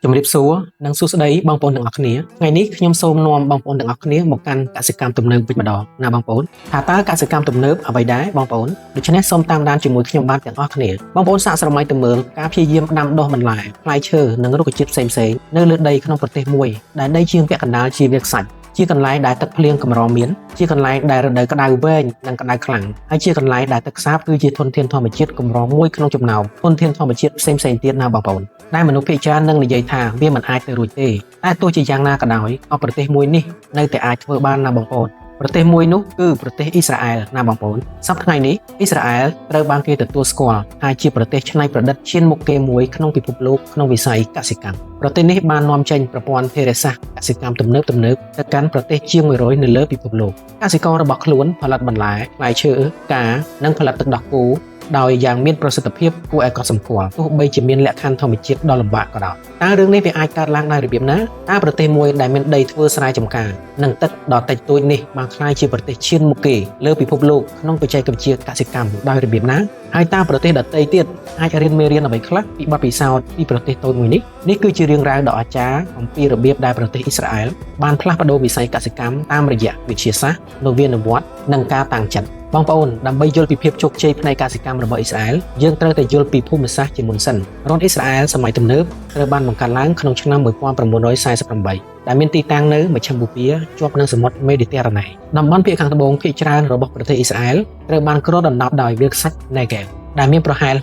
ជំរាបសួរនិងសួស្តីបងប្អូនទាំងអស់គ្នាថ្ងៃនេះខ្ញុំសូមនាំបងប្អូនទាំងអស់គ្នាមកកាន់កសិកម្មទំនើបវិញម្ដងណាបងប្អូនថាតើកសិកម្មទំនើបអ្វីដែរបងប្អូនដូច្នេះសូមតាមដានជាមួយខ្ញុំបាទទាំងអស់គ្នាបងប្អូនសាកស្រមៃទៅមើលការព្យាយាមដាំដុះបន្លែផ្លែឈើនិងរុក្ខជាតិផ្សេងៗនៅលើដីក្នុងប្រទេសមួយដែលដីជាងពាក់កណ្ដាលជាវាលខ្សាច់ជាកន្លែងដែលទឹកភ្លៀងកម្រមានជាកន្លែងដែលរដូវក្តៅវែងនិងក្តៅខ្លាំងហើយជាកន្លែងដែលទឹកសាបគឺជាធនធានធម្មជាតិកម្រមួយក្នុងចំណោមធនធានធម្មជាតិផ្សេងៗទៀតណាបងប្អូន ដែលមនុស្សភាគច្រើននឹងនិយាយថាវាមិនអាចទៅរួចទេតែទោះជាយ៉ាងណាក៏ដោយក៏ប្រទេសមួយនេះនៅតែអាចធ្វើបានណាបងប្អូនប្រទេសមួយនោះគឺប្រទេសអ៊ីស្រាអែលណាបងប្អូនសប្តាហ៍ថ្ងៃនេះអ៊ីស្រាអែលត្រូវបានគេទទួលស្គាល់ថាជាប្រទេសច្នៃប្រឌិតឈានមុខគេមួយក្នុងពិភពលោកក្នុងវិស័យកសិកម្មប្រទេសនេះបាននាំចេញប្រព័ន្ធធារាសាស្ត្រកសិកម្មទំនើបៗទៅកាន់ប្រទេសជាង100នៅលើពិភពលោកកសិកររបស់ខ្លួនផលិតបន្លែផ្លែឈើផ្កានិងផលិតទឹកដោះគោ ដោយយ៉ាងមានប្រសិទ្ធភាពគួរឲ្យកត់សម្គាល់ទោះបីជាមានលក្ខខណ្ឌធម្មជាតិដ៏លំបាកក៏ដោយតើរឿងនេះវាអាចកើតឡើងដោយរបៀបណាតើប្រទេសមួយដែលមានដីធ្វើស្រែចម្ការនិងទឹកដ៏តិចតួចនេះបានក្លាយជាប្រទេសឈានមុខគេលើពិភពលោកក្នុងបច្ចេកវិទ្យាកសិកម្មដោយរបៀបណាហើយតើប្រទេសដទៃទៀតអាចរៀនមេរៀនអ្វីខ្លះពីបទពិសោធន៍ពីប្រទេសតូចមួយនេះនេះគឺជារឿងរ៉ាវដ៏អស្ចារ្យអំពីរបៀបដែលប្រទេសអ៊ីស្រាអែលបានផ្លាស់ប្ដូរវិស័យកសិកម្មតាមរយៈវិទ្យាសាស្ត្រនវានុវត្តន៍និងការតាំងចិត្ត បងប្អូនដើម្បីយល់ពីភាពជោគជ័យផ្នែកកសិកម្មរបស់អ៊ីស្រាអែលយើងត្រូវតែយល់ពីភូមិសាស្ត្រជាមុនសិនរដ្ឋអ៊ីស្រាអែលសម័យទំនើបត្រូវបានបង្កើតឡើងក្នុងឆ្នាំ1948ដែលមានទីតាំងនៅមជ្ឈិមបូព៌ាជាប់នឹងសមុទ្រមេឌីទែរ៉ាណេតំបន់ភាគខាងត្បូងភាគច្រើនរបស់ប្រទេសអ៊ីស្រាអែលត្រូវបានគ្របដណ្ដប់ដោយវាលខ្សាច់ណេហ្គេវដែលមានប្រហែល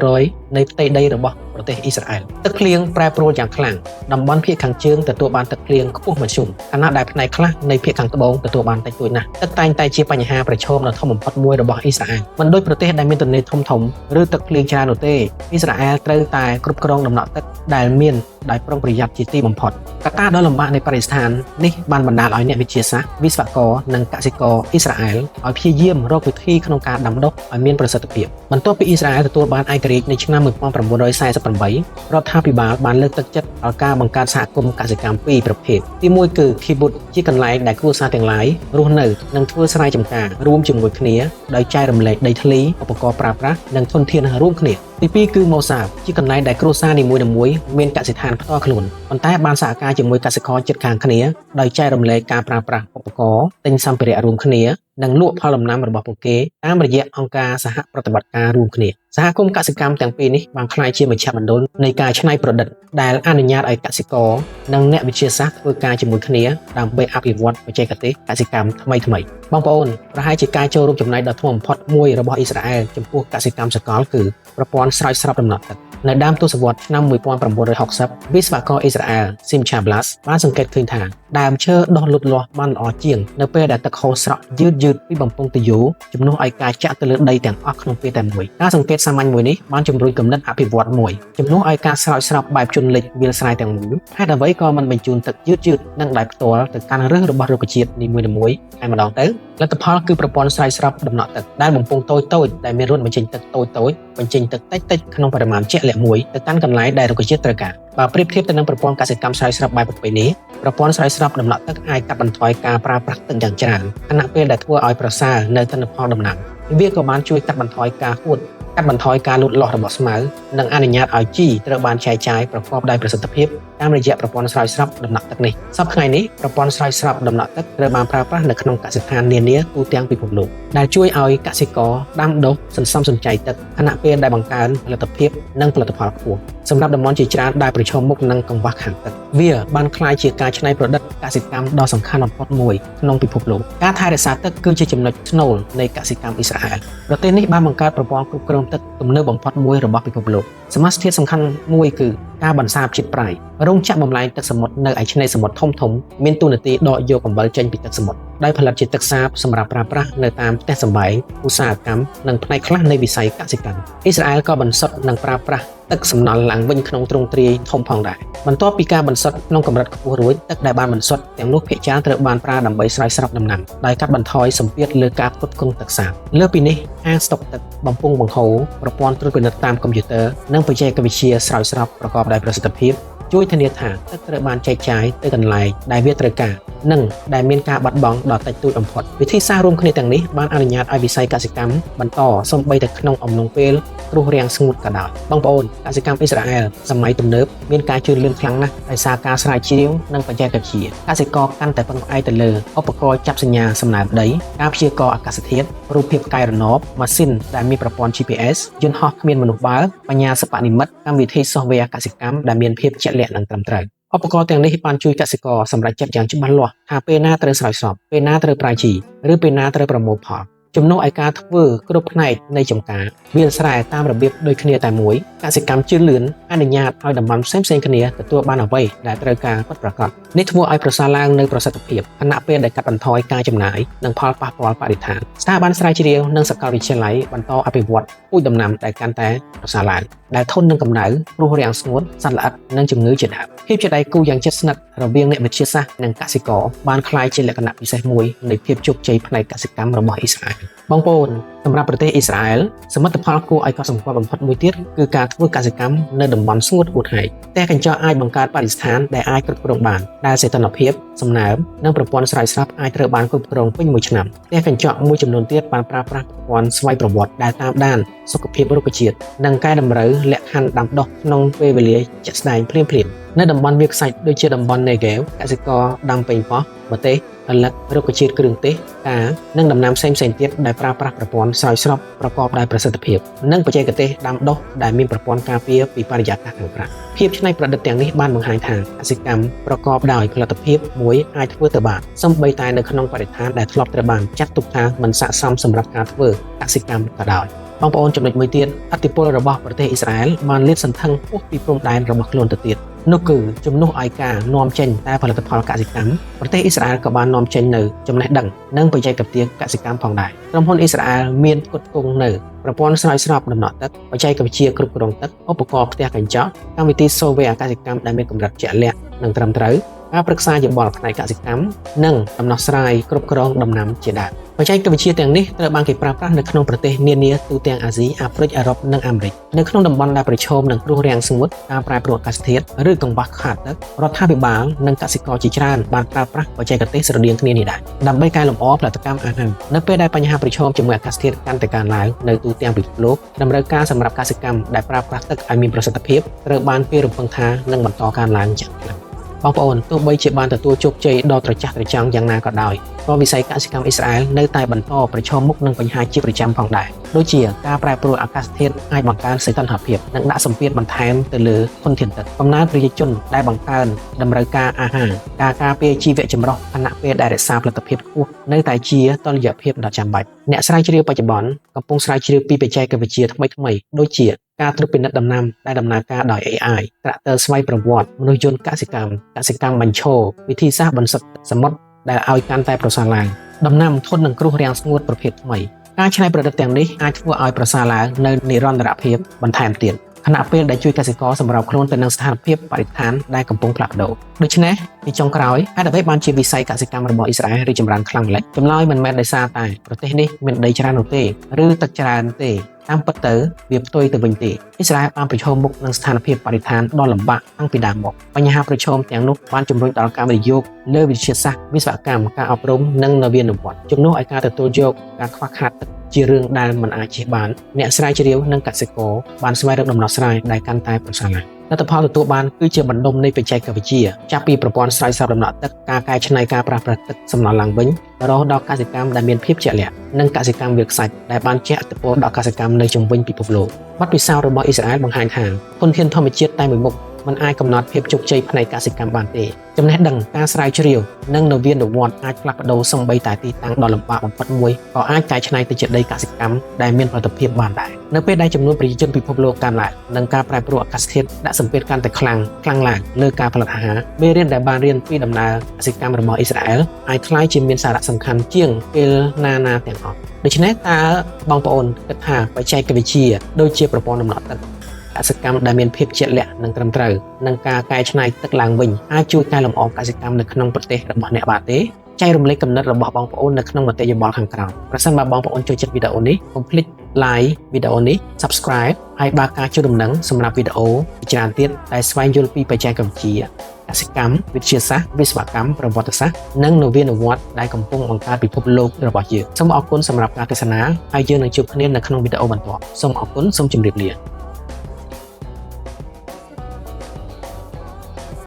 60%នៃផ្ទៃដីរបស់ប្រទេសអ៊ីស្រាអែលទឹកភ្លៀងប្រែប្រួលយ៉ាងខ្លាំងតំបន់ភាគខាងជើងទទួលបានទឹកភ្លៀងខ្ពស់មធ្យមខណៈដែលផ្នែកខ្លះនៃភាគខាងត្បូងទទួលបានតិចតួចណាស់ទឹកតែងតែជាបញ្ហាប្រឈមដ៏ធំបំផុតមួយរបស់អ៊ីស្រាអែលមិនដូចប្រទេសដែលមានទន្លេធំៗឬទឹកភ្លៀងច្រើននោះទេអ៊ីស្រាអែលត្រូវតែគ្រប់គ្រងដំណក់ទឹកដែលមានដោយប្រុងប្រយ័ត្នជាទីបំផុតកត្តាដ៏លំបាកនៃបរិស្ថាននេះបានបណ្ដាលឲ្យអ្នកវិទ្យាសាស្ត្រវិស្វករនិងកសិករអ៊ីស្រាអែលឲ្យព្យាយាមរកវិធីក្នុងការដាំដុះឲ្យមានប្រសិទ្ធភាពបន្ទាប់ពីអ៊ីស្រាអែលទទួលបានឯករាជ្យនៅឆ្នាំ1948រដ្ឋាភិបាលបានលើកទឹកចិត្តដល់ការបង្កើតសហគមន៍កសិកម្មពីរប្រភេទទីមួយគឺ Kibbutz ជាកន្លែងដែលគ្រួសារទាំងឡាយរស់នៅនិងធ្វើស្រែចម្ការរួមជាមួយគ្នាដោយចែករំលែកដីធ្លីឧបករណ៍ប្រើប្រាស់និងធនធានរួមគ្នាទីពីរគឺ Moshav ជាកន្លែងដែលគ្រួសារនីមួយៗមានកសិដ្ឋានផ្ទាល់ខ្លួនប៉ុន្តែបានសហការជាមួយកសិករជិតខាងគ្នាដោយចែករំលែកការប្រើប្រាស់ឧបករណ៍ទិញសម្ភារៈរួមគ្នានិងលក់ផលដំណាំរបស់ពួកគេតាមរយៈអង្គការសហប្រតិបត្តិការរួមគ្នាសហគមន៍កសិកម្មទាំងពីរនេះបានក្លាយជាមជ្ឈមណ្ឌលនៃការច្នៃប្រឌិតដែលអនុញ្ញាតឲ្យកសិករនិងអ្នកវិទ្យាសាស្ត្រធ្វើការជាមួយគ្នាដើម្បីអភិវឌ្ឍបច្ចេកទេសកសិកម្មថ្មីៗបងប្អូនប្រហែលជាការចូលរួមចំណែកដ៏ធំបំផុតមួយរបស់អ៊ីស្រាអែលចំពោះកសិកម្មសកលគឺប្រព័ន្ធស្រោចស្រពដំណក់ទឹកនៅដើមទសវត្សរ៍ឆ្នាំ1960វិស្វករអ៊ីស្រាអែល Simcha Blass បានសង្កេតឃើញថាដើមឈើដុះលូតលាស់បានល្អជាងនៅពេលដែលទឹកហូរស្រក់យឺតៗពីបំពង់ទុយោជំនួសឲ្យការចាក់ទៅលើដីទាំងអស់ក្នុងពេលតែមួយការសង្កេតសាមញ្ញមួយនេះបានជំរុញគំនិតអភិវឌ្ឍមួយជំនួសឲ្យការស្រោចស្រពបែបជន់លិចវាលស្រែទាំងមូលហេតុអ្វីក៏មិនបញ្ជូនទឹកយឺតៗនិងដោយផ្ទាល់ទៅកាន់ឫសរបស់រុក្ខជាតិនីមួយៗតែម្ដងទៅលទ្ធផលគឺប្រព័ន្ធស្រោចស្រពដំណក់ទឹកដែលបំពង់តូចៗដែលមានរន្ធបញ្ចេញទឹកតូចៗបញ្ចេញទឹកតិចៗក្នុងបរិមាណជាក់លាក់មួយទៅកាន់កន្លែងដែលរុក្ខជាតិត្រូវការបើប្រៀបធៀបទៅនឹងប្រព័ន្ធកសិកម្មស្រោចស្រពបែបប្រពៃណីប្រព័ន្ធស្រោចស្រពដំណក់ទឹកអាចកាត់បន្ថយការប្រើប្រាស់ទឹកយ៉ាងច្រើនខណៈពេលដែលធ្វើឲ្យប្រសើរនៅទិន្នផលដំណាំវាក៏បានជួយកាត់បន្ថយការហួតកាត់បន្ថយការលូតលាស់របស់ស្មៅនិងអនុញ្ញាតឲ្យជីត្រូវបានចែកចាយប្រកបដោយប្រសិទ្ធភាពតាមរយៈប្រព័ន្ធស្រោចស្រពដំណក់ទឹកនេះសប្តាហ៍ថ្ងៃនេះប្រព័ន្ធស្រោចស្រពដំណក់ទឹកត្រូវបានប្រើប្រាស់នៅក្នុងកសិដ្ឋាននានាទូទាំងពិភពលោកដែលជួយឲ្យកសិករដាំដុះសន្សំសំចៃទឹកខណៈពេលដែលបង្កើនផលិតភាពនិងផលិតផលខ្ពស់សម្រាប់តំបន់ជាច្រើនដែលប្រឈមមុខនឹងកង្វះខាតទឹកវាបានក្លាយជាការច្នៃប្រឌិតកសិកម្មដ៏សំខាន់បំផុតមួយក្នុងពិភពលោកការថែរក្សាទឹកគឺជាចំណុចស្នូលនៃកសិកម្មអ៊ីស្រាអែលប្រទេសនេះបានបង្កើតប្រព័ន្ធគ្រប់គ្រងទឹកទំនើបបំផុតមួយរបស់ពិភពលោកសមាសធាតុសំខាន់មួយគឺការបន្សាបជាតិប្រៃរោងចក្របំលែងទឹកសមុទ្រនៅឯឆ្នេរសមុទ្រធំៗមានតួនាទីដកយកអំបិលចេញពីទឹកសមុទ្រដោយផលិតជាទឹកសាបសម្រាប់ប្រើប្រាស់នៅតាមផ្ទះសម្បែងឧស្សាហកម្មនិងផ្នែកខ្លះនៃវិស័យកសិកម្មអ៊ីស្រាអែលក៏បន្សុទ្ធនិងប្រើប្រាស់ទឹកសំណល់ឡើងវិញក្នុងទ្រង់ទ្រាយធំផងដែរបន្ទាប់ពីការបន្សុទ្ធក្នុងកម្រិតខ្ពស់រួចទឹកដែលបានបន្សុទ្ធទាំងនោះភាគច្រើនត្រូវបានប្រើដើម្បីស្រោចស្រពដំណាំដោយកាត់បន្ថយសម្ពាធលើការផ្គត់ផ្គង់ទឹកសាបលើសពីនេះអាងស្តុកទឹកបំពង់បង្ហូរប្រព័ន្ធត្រួតពិនិត្យតាមកុំព្យូទ័រនិងបច្ចេកវិទ្យាស្រោចស្រពប្រកបដោយប្រសិទ្ធភាពជួយធានាថាទឹកត្រូវបានចែកចាយទៅកន្លែងដែលវាត្រូវការនិងដែលមានការបាត់បង់ដ៏តិចតួចបំផុតវិធីសាស្ត្ររួមគ្នាទាំងនេះបានអនុញ្ញាតឲ្យវិស័យកសិកម្មបន្តសូម្បីតែក្នុងអំឡុងពេល គ្រោះរាំងស្ងួតក៏ដោយបងប្អូនកសិកម្មអ៊ីស្រាអែលសម័យទំនើបមានការជឿនលឿនខ្លាំងណាស់ដោយសារការស្រាវជ្រាវនិងបច្ចេកវិទ្យាកសិករកាន់តែពឹងផ្អែកទៅលើឧបករណ៍ចាប់សញ្ញាសំណើមដីការព្យាករណ៍អាកាសធាតុរូបភាពផ្កាយរណបម៉ាស៊ីនដែលមានប្រព័ន្ធ GPS យន្តហោះគ្មានមនុស្សបើកបញ្ញាសិប្បនិម្មិតកម្មវិធី software កសិកម្មដែលមានភាពជាក់លាក់និងត្រឹមត្រូវឧបករណ៍ទាំងនេះបានជួយកសិករសម្រេចចិត្តយ៉ាងច្បាស់លាស់ថាពេលណាត្រូវស្រោចស្រពពេលណាត្រូវប្រើជីឬពេលណាត្រូវប្រមូលផលជំនួសឲ្យការធ្វើគ្រប់ផ្នែកនៃចំការវាលស្រែតាមរបៀបដូចគ្នាតែមួយកសិកម្មជឿនលឿនអនុញ្ញាតឲ្យតំបន់ផ្សេងៗគ្នាទទួលបានអ្វីដែលត្រូវការពិតប្រាកដនេះធ្វើឲ្យប្រសើរឡើងនូវប្រសិទ្ធភាពខណៈពេលដែលកាត់បន្ថយការចំណាយនិងផលប៉ះពាល់បរិស្ថានស្ថាប័នស្រាវជ្រាវនិងសាកលវិទ្យាល័យបន្តអភិវឌ្ឍពូជដំណាំដែលកាន់តែប្រសើរឡើងដែលធន់នឹងកម្ដៅគ្រោះរាំងស្ងួតសត្វល្អិតនិងជំងឺជាដើមភាពជាដៃគូយ៉ាងជិតស្និទ្ធរវាងអ្នកវិទ្យាសាស្ត្រនិងកសិករបានក្លាយជាលក្ខណៈពិសេសមួយនៃភាពជោគជ័យផ្នែកកសិកម្មរបស់អ៊ីស្រាអែលបងប្អូនសម្រាប់ប្រទេសអ៊ីស្រាអែលសមិទ្ធផលគួរឲ្យកត់សម្គាល់បំផុតមួយទៀតគឺការធ្វើកសិកម្មនៅតំបន់ស្ងួតហួតហែងផ្ទះកញ្ចក់អាចបង្កើតបរិស្ថានដែលអាចគ្រប់គ្រងបានដែលសីតុណ្ហភាពសំណើមនិងប្រព័ន្ធស្រោចស្រពអាចត្រូវបានគ្រប់គ្រងពេញមួយឆ្នាំផ្ទះកញ្ចក់មួយចំនួនទៀតបានប្រើប្រាស់ប្រព័ន្ធស្វ័យប្រវត្តិដែលតាមដានសុខភាពរុក្ខជាតិនិងកែតម្រូវលក្ខខណ្ឌដាំដុះក្នុងពេលវេលាជាក់ស្ដែងភ្លាមៗនៅតំបន់វាលខ្សាច់ដូចជាតំបន់នេហ្គេវកសិករដាំប៉េងប៉ោះម្ទេសឪឡឹករុក្ខជាតិគ្រឿងទេស កានិងដំណាំផ្សេងៗទៀតដែលប្រើប្រាស់ប្រព័ន្ធស្រោចស្រពប្រកបដោយប្រសិទ្ធភាពនិងបច្ចេកទេសដាំដុះដែលមានប្រព័ន្ធការពារពីបរិយាកាសខាងក្រៅភាពច្នៃប្រឌិតទាំងនេះបានបង្ហាញថាកសិកម្មប្រកបដោយផលិតភាពមួយអាចធ្វើទៅបានសូម្បីតែនៅក្នុងបរិស្ថានដែលធ្លាប់ត្រូវបានចាត់ទុកថាមិនស័ក្តិសមសម្រាប់ការធ្វើកសិកម្មក៏ដោយបងប្អូនចំណុចមួយទៀតឥទ្ធិពលរបស់ប្រទេសអ៊ីស្រាអែលបានលាតសន្ធឹងហួសពីព្រំដែនរបស់ខ្លួនទៅទៀតនោះគឺជំនួសឲ្យការនាំចេញតែផលិតផលកសិកម្មប្រទេសអ៊ីស្រាអែលក៏បាននាំចេញនៅចំណេះដឹងនិងបច្ចេកទេសកសិកម្មផងដែរក្រុមហ៊ុនអ៊ីស្រាអែលមានផ្គត់ផ្គង់នៅប្រព័ន្ធស្រោចស្រពដំណក់ទឹកបច្ចេកវិទ្យាគ្រប់គ្រងទឹកឧបករណ៍ផ្ទះកញ្ចក់កម្មវិធី software កសិកម្មដែលមានកម្រិតជាក់លាក់និងត្រឹមត្រូវការប្រឹក្សាយោបល់ផ្នែកកសិកម្មនិងដំណោះស្រាយគ្រប់គ្រងដំណាំជាដើមបច្ចេកវិទ្យាទាំងនេះត្រូវបានគេប្រើប្រាស់នៅក្នុងប្រទេសនានាទូទាំងអាស៊ីអាហ្វ្រិកអឺរ៉ុបនិងអាមេរិកនៅក្នុងតំបន់ដែលប្រឈមនឹងគ្រោះរាំងស្ងួតការប្រែប្រួលអាកាសធាតុឬកង្វះខាតទឹករដ្ឋាភិបាលនិងកសិករជាច្រើនបានប្រើប្រាស់បច្ចេកទេសស្រដៀងគ្នានេះដែរដើម្បីកែលម្អផលិតកម្មអាហារនៅពេលដែលបញ្ហាប្រឈមជាមួយអាកាសធាតុកាន់តែកើនឡើងនៅទូទាំងពិភពលោកតម្រូវការសម្រាប់កសិកម្មដែលប្រើប្រាស់ទឹកឲ្យមានប្រសិទ្ធភាពត្រូវបានគេរំពឹងថានឹងបន្តកើនឡើងយ៉ាងខ្លាំងបងប្អូនទោះបីជាបានទទួលជោគជ័យដ៏ត្រចះត្រចង់យ៉ាងណាក៏ដោយក៏វិស័យកសិកម្មអ៊ីស្រាអែលនៅតែបន្តប្រឈមមុខនឹងបញ្ហាជាប្រចាំផងដែរដូចជាការប្រែប្រួលអាកាសធាតុអាចបង្កើនសីតុណ្ហភាពនិងដាក់សម្ពាធបន្ថែមទៅលើធនធានទឹកកំណើនប្រជាជនដែលបង្កើនតម្រូវការអាហារការការពារជីវៈចម្រុះខណៈពេលដែលរក្សាផលិតភាពខ្ពស់នៅតែជាតុល្យភាពដ៏ចាំបាច់អ្នកស្រាវជ្រាវបច្ចុប្បន្នកំពុងស្រាវជ្រាវពីបច្ចេកវិទ្យាថ្មីៗដូចជាការត្រួតពិនិត្យដំណាំដែលដំណើរការដោយ AI ត្រាក់ទ័រស្វ័យប្រវត្តិមនុស្សយន្តកសិកម្មកសិកម្មបញ្ឈរវិធីសាស្ត្របន្សុទ្ធសមុទ្រដែលឲ្យកាន់តែប្រសើរឡើងដំណាំធន់នឹងគ្រោះរាំងស្ងួតប្រភេទថ្មីការច្នៃប្រឌិតទាំងនេះអាចធ្វើឲ្យប្រសើរឡើងនូវនិរន្តរភាពបន្ថែមទៀតខណៈពេលដែលជួយកសិករសម្របខ្លួនទៅនឹងស្ថានភាពបរិស្ថានដែលកំពុងផ្លាស់ប្ដូរដូច្នេះពីចុងក្រោយហេតុអ្វីបានជាវិស័យកសិកម្មរបស់អ៊ីស្រាអែលរីកចម្រើនខ្លាំងម្ល៉េះចម្លើយមិនមែនដោយសារតែប្រទេសនេះមានដីច្រើននោះទេឬទឹកច្រើនទេតាមពិតទៅវាផ្ទុយទៅវិញទេអ៊ីស្រាអែលបានប្រឈមមុខនឹងស្ថានភាពបរិស្ថានដ៏លំបាកតាំងពីដើមមកបញ្ហាប្រឈមទាំងនោះបានជំរុញដល់ការវិនិយោគលើវិទ្យាសាស្ត្រវិស្វកម្មការអប់រំនិងនវានុវត្តន៍ជំនួសឲ្យការទទួលយកការខ្វះខាតទឹកជារឿងដែលមិនអាចជៀសបានអ្នកស្រាវជ្រាវនិងកសិករបានស្វែងរកដំណោះស្រាយដែលកាន់តែប្រសើរឡើងលទ្ធផលទទួលបានគឺជាបណ្ដុំនៃបច្ចេកវិទ្យាចាប់ពីប្រព័ន្ធស្រោចស្រពដំណក់ទឹកការកែច្នៃការប្រើប្រាស់ទឹកសំណល់ឡើងវិញរហូតដល់កសិកម្មដែលមានភាពជាក់លាក់និងកសិកម្មវាលខ្សាច់ដែលបានជះឥទ្ធិពលដល់កសិកម្មនៅជុំវិញពិភពលោកបទពិសោធន៍របស់អ៊ីស្រាអែលបង្ហាញថាធនធានធម្មជាតិតែមួយមុខមិនអាចកំណត់ភាពជោគជ័យផ្នែកកសិកម្មបានទេចំណេះដឹងការស្រាវជ្រាវនិងនវានុវត្តន៍អាចផ្លាស់ប្ដូរសូម្បីតែទីតាំងដ៏លំបាកបំផុតមួយក៏អាចកែច្នៃទៅជាដីកសិកម្មដែលមានផលិតភាពបានដែរនៅពេលដែលចំនួនប្រជាជនពិភពលោកកើនឡើងនិងការប្រែប្រួលអាកាសធាតុដាក់សម្ពាធកាន់តែខ្លាំងខ្លាំងឡើងលើការផលិតអាហារមេរៀនដែលបានរៀនពីដំណើរកសិកម្មរបស់អ៊ីស្រាអែលអាចក្លាយជាមានសារៈសំខាន់ជាងពេលណាណាទាំងអស់ដូច្នេះតើបងប្អូនគិតថាបច្ចេកវិទ្យាដូចជាប្រព័ន្ធដំណក់ទឹកកសិកម្មដែលមានភាពជាក់លាក់និងត្រឹមត្រូវនិងការកែច្នៃទឹកឡើងវិញអាចជួយកែលម្អកសិកម្មនៅក្នុងប្រទេសរបស់អ្នកបានទេចែករំលែកគំនិតរបស់បងប្អូននៅក្នុងមតិយោបល់ខាងក្រោមប្រសិនបើបងប្អូនចូលចិត្តវីដេអូនេះកុំភ្លេច like វីដេអូនេះ subscribe ហើយបើកការជួលដំណឹងសម្រាប់វីដេអូជាច្រើនទៀតដែលស្វែងយល់ពីបច្ចេកវិទ្យា កសិកម្មវិទ្យាសាស្ត្រវិស្វកម្មប្រវត្តិសាស្ត្រនិងនវានុវត្តន៍ដែលកំពុងបង្កើតពិភពលោករបស់យើងសូមអរគុណសម្រាប់ការទស្សនាហើយយើងនឹងជួបគ្នានៅក្នុងវីដេអូបន្ទាប់សូមអរគុណសូមជម្រាបលា។